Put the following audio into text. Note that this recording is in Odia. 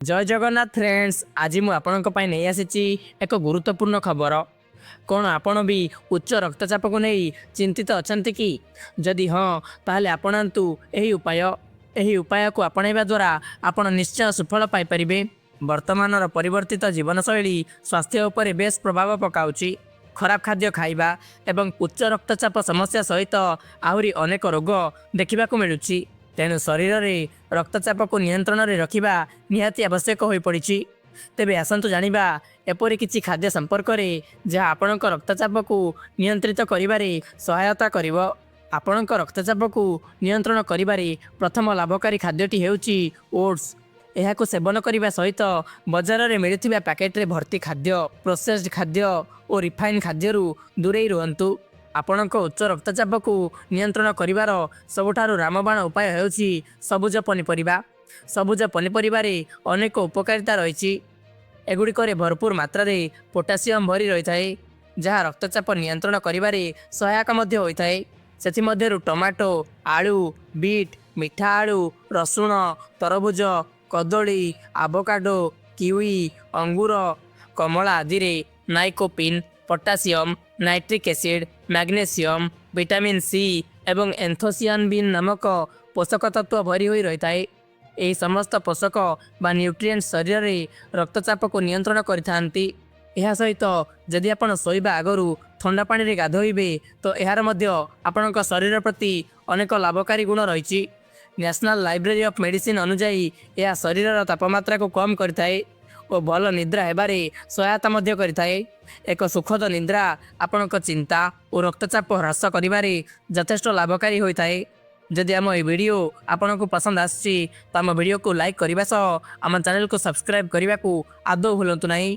ଜୟ ଜଗନ୍ନାଥ ଫ୍ରେଣ୍ଡସ୍, ଆଜି ମୁଁ ଆପଣଙ୍କ ପାଇଁ ନେଇ ଆସିଛି ଏକ ଗୁରୁତ୍ୱପୂର୍ଣ୍ଣ ଖବର। କ'ଣ ଆପଣ ବି ଉଚ୍ଚ ରକ୍ତଚାପକୁ ନେଇ ଚିନ୍ତିତ ଅଛନ୍ତି କି? ଯଦି ହଁ, ତାହେଲେ ଆପଣାନ୍ତୁ ଏହି ଉପାୟ। ଏହି ଉପାୟକୁ ଆପଣାଇବା ଦ୍ୱାରା ଆପଣ ନିଶ୍ଚୟ ସୁଫଳ ପାଇପାରିବେ। ବର୍ତ୍ତମାନର ପରିବର୍ତ୍ତିତ ଜୀବନଶୈଳୀ ସ୍ୱାସ୍ଥ୍ୟ ଉପରେ ବେଶ୍ ପ୍ରଭାବ ପକାଉଛି। ଖରାପ ଖାଦ୍ୟ ଖାଇବା ଏବଂ ଉଚ୍ଚ ରକ୍ତଚାପ ସମସ୍ୟା ସହିତ ଆହୁରି ଅନେକ ରୋଗ ଦେଖିବାକୁ ମିଳୁଛି। ତେଣୁ ଶରୀରରେ ରକ୍ତଚାପକୁ ନିୟନ୍ତ୍ରଣରେ ରଖିବା ନିହାତି ଆବଶ୍ୟକ ହୋଇପଡ଼ିଛି। ତେବେ ଆସନ୍ତୁ ଜାଣିବା ଏପରି କିଛି ଖାଦ୍ୟ ସମ୍ପର୍କରେ, ଯାହା ଆପଣଙ୍କ ରକ୍ତଚାପକୁ ନିୟନ୍ତ୍ରିତ କରିବାରେ ସହାୟତା କରିବ। ଆପଣଙ୍କ ରକ୍ତଚାପକୁ ନିୟନ୍ତ୍ରଣ କରିବାରେ ପ୍ରଥମ ଲାଭକାରୀ ଖାଦ୍ୟଟି ହେଉଛି ଓଟ୍ସ। ଏହାକୁ ସେବନ କରିବା ସହିତ ବଜାରରେ ମିଳୁଥିବା ପ୍ୟାକେଟରେ ଭର୍ତ୍ତି ଖାଦ୍ୟ, ପ୍ରୋସେସ୍ଡ ଖାଦ୍ୟ ଓ ରିଫାଇନ୍ ଖାଦ୍ୟରୁ ଦୂରେଇ ରୁହନ୍ତୁ। ଆପଣଙ୍କ ଉଚ୍ଚ ରକ୍ତଚାପକୁ ନିୟନ୍ତ୍ରଣ କରିବାର ସବୁଠାରୁ ରାମବାଣ ଉପାୟ ହେଉଛି ସବୁଜ ପନିପରିବା। ସବୁଜ ପନିପରିବାରେ ଅନେକ ଉପକାରିତା ରହିଛି। ଏଗୁଡ଼ିକରେ ଭରପୁର ମାତ୍ରାରେ ପୋଟାସିୟମ୍ ଭରି ରହିଥାଏ, ଯାହା ରକ୍ତଚାପ ନିୟନ୍ତ୍ରଣ କରିବାରେ ସହାୟକ ମଧ୍ୟ ହୋଇଥାଏ। ସେଥିମଧ୍ୟରୁ ଟମାଟୋ, ଆଳୁ, ବିଟ୍, ମିଠା ଆଳୁ, ରସୁଣ, ତରଭୁଜ, କଦଳୀ, ଆଭୋକାଡୋ, କିୱି, ଅଙ୍ଗୁର, କମଳା ଆଦିରେ lycopene, potassium, nitric acid, magnesium, vitamin C ଏବଂ ଏନ୍ଥୋସିଆନିନ୍ ନାମକ ପୋଷକ ତତ୍ତ୍ୱ ଭରି ହୋଇ ରହିଥାଏ। ଏହି ସମସ୍ତ ପୋଷକ ବା ନ୍ୟୁଟ୍ରିଏଣ୍ଟ ଶରୀରରେ ରକ୍ତଚାପକୁ ନିୟନ୍ତ୍ରଣ କରିଥାନ୍ତି। ଏହା ସହିତ ଯଦି ଆପଣ ଶୋଇବା ଆଗରୁ ଥଣ୍ଡା ପାଣିରେ ଗାଧୋଇବେ, ତ ଏହାର ମଧ୍ୟ ଆପଣଙ୍କ ଶରୀର ପ୍ରତି ଅନେକ ଲାଭକାରୀ ଗୁଣ ରହିଛି। ନ୍ୟାସନାଲ ଲାଇବ୍ରେରୀ ଅଫ୍ ମେଡିସିନ ଅନୁଯାୟୀ, ଏହା ଶରୀରର ତାପମାତ୍ରାକୁ କମ୍ କରିଥାଏ ଓ ଭଲ ନିଦ୍ରା ହେବାରେ ସହାୟତା ମଧ୍ୟ କରିଥାଏ। ଏକ ସୁଖଦ ନିଦ୍ରା ଆପଣଙ୍କ ଚିନ୍ତା ଓ ରକ୍ତଚାପ ହ୍ରାସ କରିବାରେ ଯଥେଷ୍ଟ ଲାଭକାରୀ ହୋଇଥାଏ। ଯଦି ଆମ ଏହି ଭିଡ଼ିଓ ଆପଣଙ୍କୁ ପସନ୍ଦ ଆସିଛି, ତ ଆମ ଭିଡ଼ିଓକୁ ଲାଇକ୍ କରିବା ସହ ଆମ ଚ୍ୟାନେଲକୁ ସବସ୍କ୍ରାଇବ୍ କରିବାକୁ ଆଦୌ ଭୁଲନ୍ତୁ ନାହିଁ।